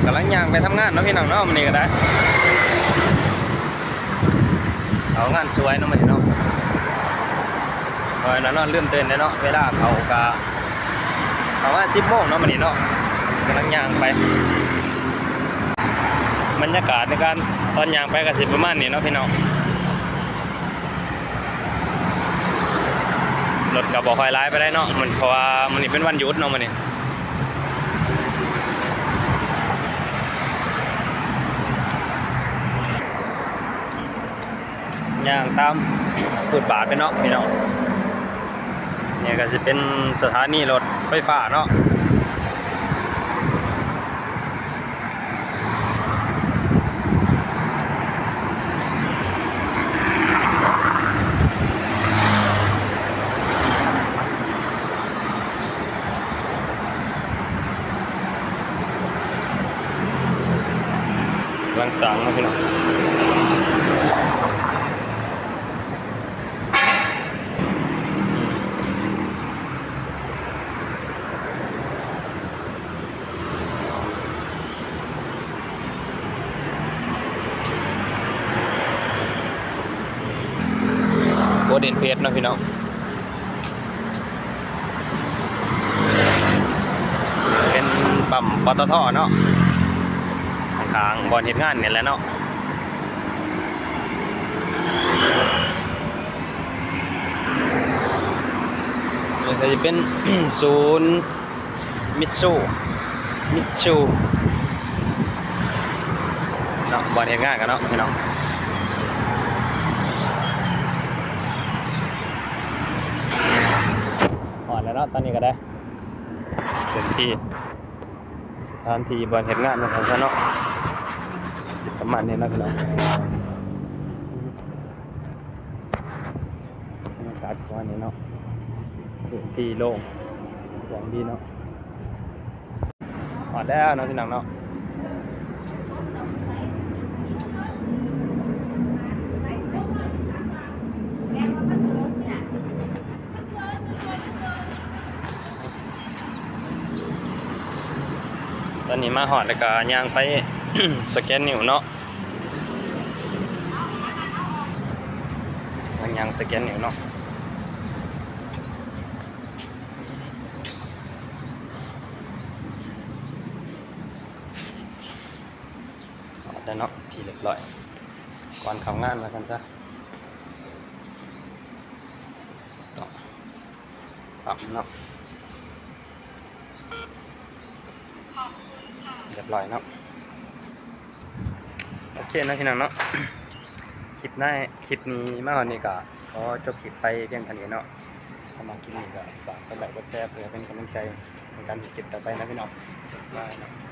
ກຳລັງຍ່າງໄປທຳງານເນາະ ພີ່ນ້ອງເນາະ ມື້ນີ້ກໍໄດ້ ເຂົ້າງານສວຍເນາະ ມື້ນີ້ເນາະ. ຂ້ອຍນອນລືມຕື່ນເດ້ເນາະ ເວລາເຂົ້າກະປະມານສິບໂມງເນາະ ມື້ນີ້ເນາະ. ກຳລັງຍ່າງໄປ ບັນຍາກາດໃນການຕອນຍ່າງໄປກໍຊິປະມານນີ້ເນາະ ພີ່ນ້ອງ. ລົດກໍບໍ່ຄ່ອຍຫຼາຍປານໃດເນາະ ມັນ ເພາະວ່າມື້ນີ້ເປັນວັນຢຸດເນາະ ມື້ນີ້ ຍ່າງຕາມຟຸດບາດໄປເນາະ ພີ່ນ້ອງ. ນີ້ກໍຊິເປັນສະຖານີລົດໄຟຟ້າເນາະ. ກຳລັງສ້າງເນາະ ພີ່ນ້ອງ. ໂຄດເອັນເພດເນາະ ພີ່ນ້ອງ ເປັນປ້ຳ ປຕທ ເນາະ ຂ້າງໆບ່ອນເຮັດງານນີ້ແຫຼະເນາະ. ນີ້ກໍຈະເປັນສູນ ມິດຊູ ມິດຊູເນາະ ບ່ອນເຮັດງານກັນເນາະ ພີ່ນ້ອງ. ຮອດແລ້ວເນາະ ຕອນນີ້ກໍໄດ້ເປັນທີ່ ສະຖານທີ່ບ່ອນເຮັດງານວ່າຊັ້ນຊະເນາະ. ຊິປະມານນີ້ເນາະ ພີ່ນ້ອງ. ບັນຍາກາດປະມານນີ້ເນາະ ພື້ນທີ່ໂລ່ງ ກວ້າງດີເນາະ. ຮອດແລ້ວເນາະ ພີ່ນ້ອງເນາະ. ຕອນນີ້ມາຮອດແລ້ວກໍຍ່າງໄປສະແກນນິ້ວເນາະ. ຍ່າງສະແກນນິ້ວເນາະ. ຮອດແລ້ວເນາະ ທີ່ຮຽບຮ້ອຍ ກ່ອນເຂົ້າງານວ່າຊັ້ນຊະເນາະ. ປັບເນາະ ຮຽບຮ້ອຍເນາະ. ໂອເຄເນາະ ພີ່ນ້ອງເນາະ ຄລິບໃນ ຄລິບນີ້ມາຮອດນີ້ກໍຂໍຈົບຄລິບໄປພຽງເທົ່ານີ້ເນາະ. ສຳລັບຄລິບນີ້ກໍຝາກກົດໄລກ໌ ກົດແຊ ເພື່ອເປັນກຳລັງໃຈໃນການເຮັດຄລິບຕໍ່ໄປເນາະ ພີ່ນ້ອງ. ບາຍເນາະ.